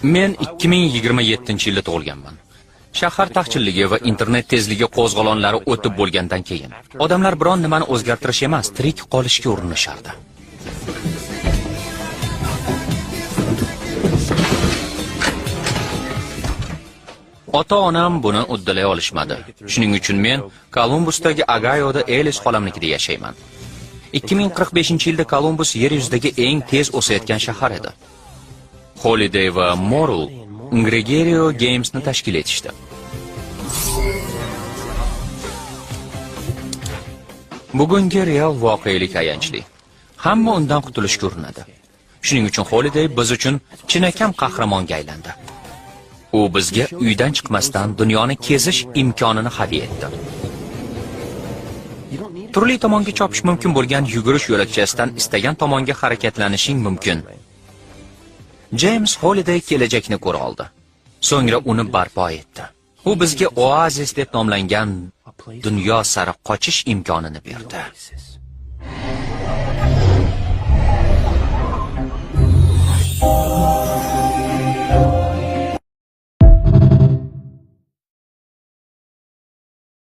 Men 2027-yilda tug'ilganman. Shahar taqchilligi va internet tezligi qo'zg'olonlari o'tib bo'lgandan keyin odamlar biron nimani o'zgartirish emas, tirik qolishga urinishardi. Ota-onam buni uddalay olishmadi. Shuning uchun men Kolumbusdagi Ogayoda Elis xolamnikida yashayman. 2045-yilda Kolumbus yer yuzidagi eng tez o'sayotgan shahar edi. Holiday va Morul Gregario Games'ni tashkil etishdi. Bugungi real voqelik ayanchli. Hamma undan qutulishga urinadi. Shuning uchun Holiday biz uchun chinakam qahramonga aylandi. U bizga uydan chiqmasdan dunyoni kezish imkonini hadya etdi. Turli tomonga chopish mumkin bo'lgan yugurish yo'lakchasidan istagan tomonga harakatlanishing mumkin. James Holiday kelajakni ko'ra oldi. So'ngra uni barpo etdi. U bizga oazis deb nomlangan dunyo sari qochish imkonini berdi. Oasis.